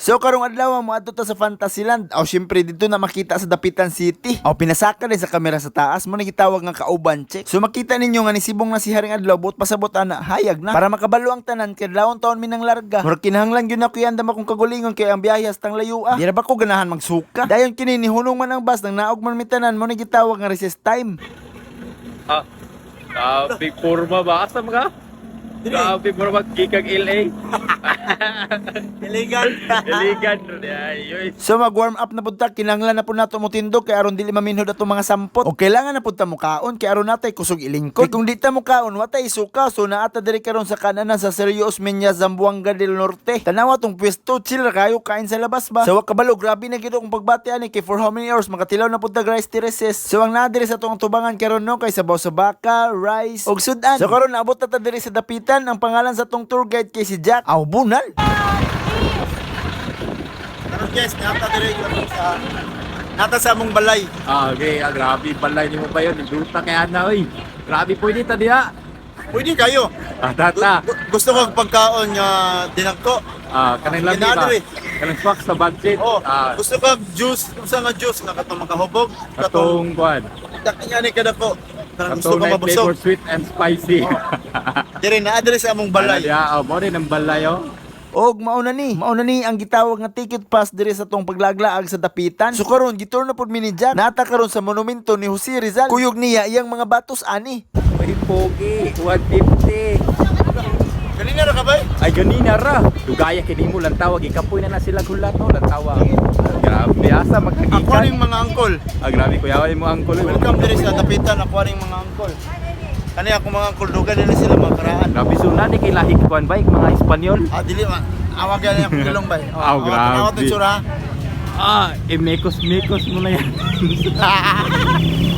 So karong adlaw moadto ta sa Fantasyland. Aw, syempre dito na makita sa Dapitan City. Aw, pinasaka din sa kamera sa taas mo na gitawag nga kauban check. So makita ninyo nga nisibong na si Haring Adlaw, buot pasabot ana hayag na para makabalo ang tanan kay adlawon taon mi nang larga. Murag kinahanglan gyud nako iandam akong kagulingon kay ang biyahe hastang layo ah. Di ra ba ko ganahan magsuka? Dayon kini nihunong man ang bus nang naog man mi tanan mo na gitawag nga recess time. Ah, grabe porma ba? Asa mga? Grabe porma gikag LA. Illegal. Iligan. Ay, oy. So mag warm up na pud ta, kinahanglan na pud nato motindog kay aron dili maminhod atong mga sampot. O kailangan na pud ta mukaon kay aron natay kusog ilingkod. Kay kung di ta mukaon, wa tay suka. So naa ta diri karon sa kananan sa Sergio Osmeña, Zamboanga del Norte. Tanawa tong pwesto, chill ra kayo kain sa labas ba. So wa kabalo, grabe na gyud akong pagbati ani kay for how many hours makatilaw na pud ta rice terraces. So ang naa diri sa atong tubangan karon no kay sabaw sa baka, rice ug sudan. So karon naabot na ta diri sa Dapitan. Ang pangalan sa atong tour guide kay si Jack. Aw, bunal. Karon guys, nata dire sa nata sa among balay. Ah, okay. Ah, grabe balay nimo ba yun? Duta kay ana oy. Grabe, pwede ta diha. Pwede kayo. Ah, tata. Gusto ko pagkaon nga dinagko. Ah, kanang lami ba? Ginadiri. Kanang swak sa budget. Oh, Ah, gusto ko juice, unsa nga juice nga katong makahubog, katong kuan. katong nga ni kadako. Kanang gusto Katong ko night mabusog. flavor, sweet and spicy. Dire na dire sa among Balay. balay. Diha, oh, mo rin ang balay oh. Og mauna ni ang gitawag nga ticket pass diri sa tong paglaglaag sa Dapitan. So karon gitour na pud mi ni Jack. Nata karon sa monumento ni Jose Rizal. Kuyog niya iyang mga batos ani. Ay, pogi, 150. Kanina ra ka bay? Ay, ganina ra. Dugaya kini mo lantawa, gikapoy na na sila gulat no, lantawa. Grabe asa Ako makagikan. ning mga angkol. Ah, grabe kuya, mo angkol. Oy. Welcome dire sa Dapitan, ako ning mga angkol. Kani ako mga angkol, dugan nila sila mga karaan. Grabe so na ni kay lahi kuan ba mga Espanyol. Ah, dili ma. Awag yan akong gilong bay. Oh, Aw, grabe. Awag tsura. Ah, imekos-mekos mo na yan.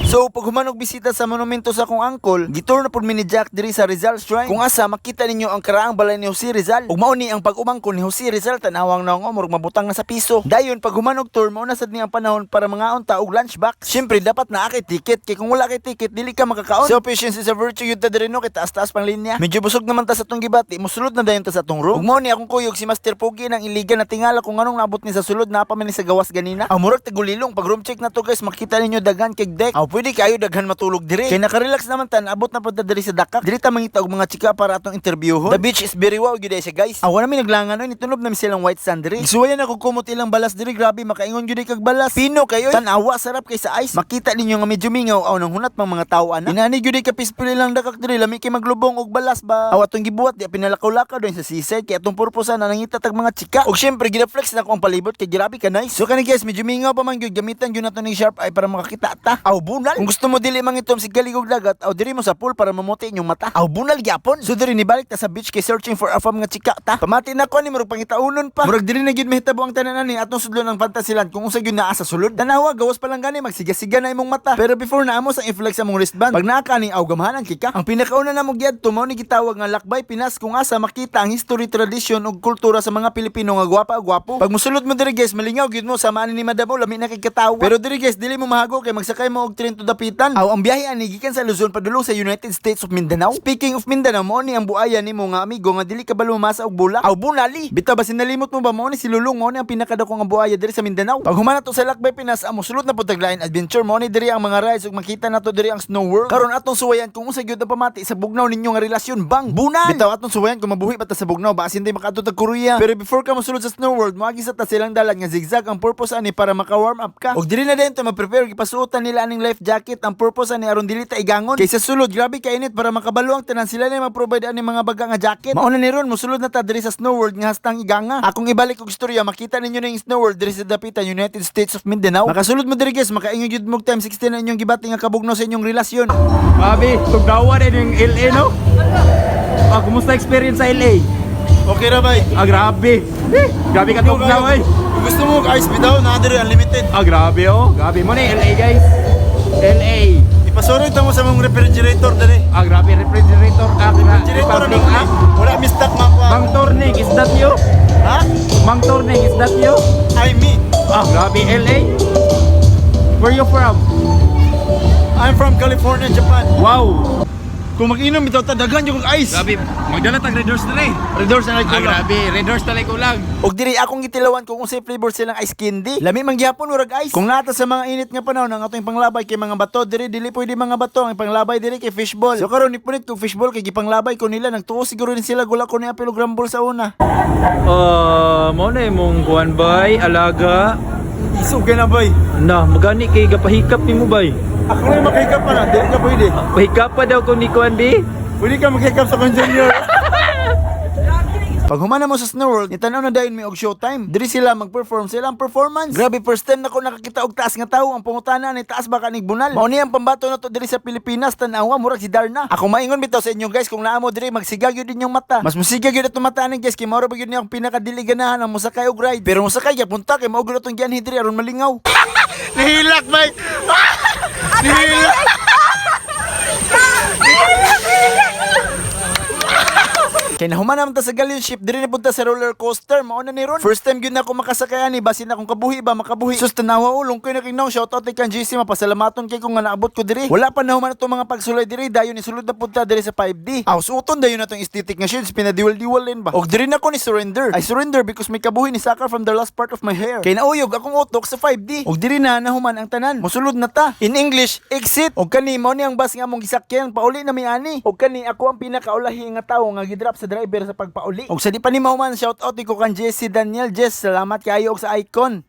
So pag humanog bisita sa monumento sa akong angkol, gitour na pud mi ni Jack diri sa Rizal Shrine. Kung asa makita ninyo ang karaang balay ni Jose Rizal. Ug mao ni ang pag-umangkon ni Jose Rizal, tanawang naong murag mabutang na sa piso. Dayon pag humanog tour, mao na sad ni ang panahon para mangaon ta og lunch box. Syempre dapat naa kay ticket kay kung wala kay ticket dili ka makakaon. So patience is a virtue yun ta diri no kay taas-taas pang linya. Medyo busog naman ta sa atong gibati, musulod na dayon ta sa atong room. Ug mao ni akong kuyog si Master Pogi ng iligan na tingala kung anong naabot ni sa sulod na pa man ni sa gawas ganina. Ang murag tagulilong pag room check na to guys, makita ninyo daghan kay deck. Aw, pwede kayo daghan matulog diri. Kay nakarelax naman tan, abot na pud ta diri sa Dakak. Diri ta mangita og mga chika para atong interviewhon. The beach is very wow gyud siya guys. Aw, wala mi naglangan oy, nitunob na mi silang white sand diri. Gisuwayan ako kumot ilang balas diri, grabe makaingon gyud kag balas. Pino kayo. Tan-awa, sarap kay sa ice. Makita ninyo nga medyo mingaw aw nang hunat mang mga tawo ana. Inani gyud ka peaceful ilang Dakak diri, lami kay maglubong og balas ba. Aw, atong gibuhat di pinalakaw-lakaw doon sa seaside kay atong purpose na nangita tag mga chika. Og syempre gina-flex na ko ang palibot kay grabe ka nice. So kani guys, medyo mingaw pa man gyud, gamitan gyud nato ning sharp eye para makakita ta. Aw, bunal. Kung gusto mo dili mangitom sig kaligog dagat, aw diri mo sa pool para mamuti inyong mata. Aw, bunal gyapon. So diri nibalik ta sa beach kay searching for a fam nga chika ta. Pamati na ko ani murag pangitaunon pa. Murag diri na gyud mahitabo ang tanan ani atong sudlon ang Fantasyland kung unsa gyud naa sa sulod. Tanawa, gawas pa lang gani magsiga-siga na imong mata. Pero before na amo sang i-flex among wristband. Pag naa ka ni aw gamhanan kika. Ang pinakauna na mo giadto mao ni gitawag nga Lakbay Pinas kung asa makita ang history, tradition ug kultura sa mga Pilipino nga gwapa ug gwapo. Pag musulod mo diri guys, malingaw gyud mo sama ani ni Madam, lami na kay katawa. Pero diri guys, dili mo mahago kay magsakay mo og tren to Dapitan. Aw, ang biyahe ani gikan sa Luzon padulong sa United States of Mindanao. Speaking of Mindanao, mao ni ang buaya nimo nga amigo nga dili ka balo masa og bulak. Aw, bunali. Bitaw ba sinalimot mo ba mao ni si Lulong, mao ni ang pinakadako nga buaya diri sa Mindanao. Pag human nato sa Lakbay Pinas, amo sulod na pud taglain adventure, mao ni diri ang mga rides ug makita nato diri ang Snow World. Karon atong suwayan kung unsa gyud ang pamati sa bugnaw ninyo nga relasyon bang bunan. Bitaw atong suwayan kung mabuhi pa ta sa bugnaw basin day makaadto tag Korea. Pero before ka mosulod sa Snow World, moagi sa ta silang dalan nga zigzag. Ang purpose ani para maka warm up ka. Ug diri na din to ma-prepare, gipasuotan nila aning life jacket. Ang purpose ani aron dili ta igangon. Kay sa sulod grabe kainit, para makabalo ang tanan sila na mag-provide ani mga baga nga jacket. Mao na ni ron mosulod na ta diri sa Snow World nga hastang iganga. Akong ibalik og istorya, makita ninyo na yung Snow World diri sa Dapitan, United States of Mindanao. Makasulod mo diri guys, makaingon gyud mo time 16 na inyong gibati nga kabugnaw sa inyong relasyon. Grabe, tugnawa din yung LA no. Ah, kumusta experience sa LA? Okay ra bay. Ah, grabe. Eh, grabe ka tugnaw eh. Kung gusto mo ice bitaw, naa diri unlimited. Ah, grabe oh. Grabe mo ni LA guys. LA. Ipasurot mo sa mong refrigerator diri. Ah, grabe refrigerator. Ah, Refrigerator Republic ano ah. Wala mi stock mga kuha. Mang Torning, is that you? Ha? Mang Torning, is that you? I me. Ah, grabe LA. Where you from? I'm from California, Japan. Wow! Kung mag-inom bitaw ta, daghan jud kog ice. Grabe, magdala tag Red Horse diri. Red Horse na Ah, kulang. grabe, Red Horse talay kulang. Og diri akong gitilawan kung unsay flavor silang ice candy. Lami man gihapon, murag ice. Kung nata sa mga init nga panahon, ang atong panglabay kay mga bato diri, dili pwede mga bato, ang panglabay diri kay fishball. So karon nipunit kog fishball kay gipanglabay ko nila, nagtuo siguro ni sila gula ko ni apil og rumble sa una. Ah, mao na imong kuan bay, alaga. Isog ka na, boy. Na, magani kay gapahikap nimo bay. Ako rin makikap pa na, dili ka pwede. Pahikap pa daw ko ni kuan bi. Pwede ka makikap sa kong junior. Pag humana mo sa Snow World, nitanaw na dayon mi og showtime. Diri sila mag-perform sila ang performance. Grabe, first time na ko nakakita og taas nga tawo, ang pangutana ni taas ba kanig bunal. Mao ni ang pambato na to diri sa Pilipinas, tan-awa murag si Darna. Ako maingon bitaw sa inyo, guys, kung naa mo diri magsigag gyud inyong mata. Mas musigag gyud atong mata ani, guys, kay mao ra ba gyud ni ang pinakadili ganahan ang mosakay og ride. Pero mosakay gyud punta kay mao gyud atong gianhi diri aron malingaw. Nihilak, bay. Nihilak. Kay nahuman naman ta sa galleon ship, diri na punta sa roller coaster, mao na ni ron. First time gyud na ako makasakay ani, basin akong kabuhi ba makabuhi. Sus, tanawa ulong koy nakinaw, shout out kay kan GC, mapasalamaton kay kung nga naabot ko diri. Wala pa nahuman atong mga pagsulay diri, dayon isulod na punta diri sa 5D. Aw, suoton dayon natong aesthetic nga shields, pinadiwal-diwal din ba. Og diri na ko ni surrender. I surrender because may kabuhi ni sakar from the last part of my hair. Kay nauyog akong utok sa 5D. Og diri na nahuman ang tanan. Mosulod na ta. In English, exit. Og kani mao ni ang bus nga among gisakyan, pauli na mi ani. Og kani ako ang pinakaulahi nga tawo nga gidrop sa driver sa pagpauli. Og sa di pa ni mahuman, shout out ko kan Jesse Daniel. Jess, salamat kaayo og sa icon.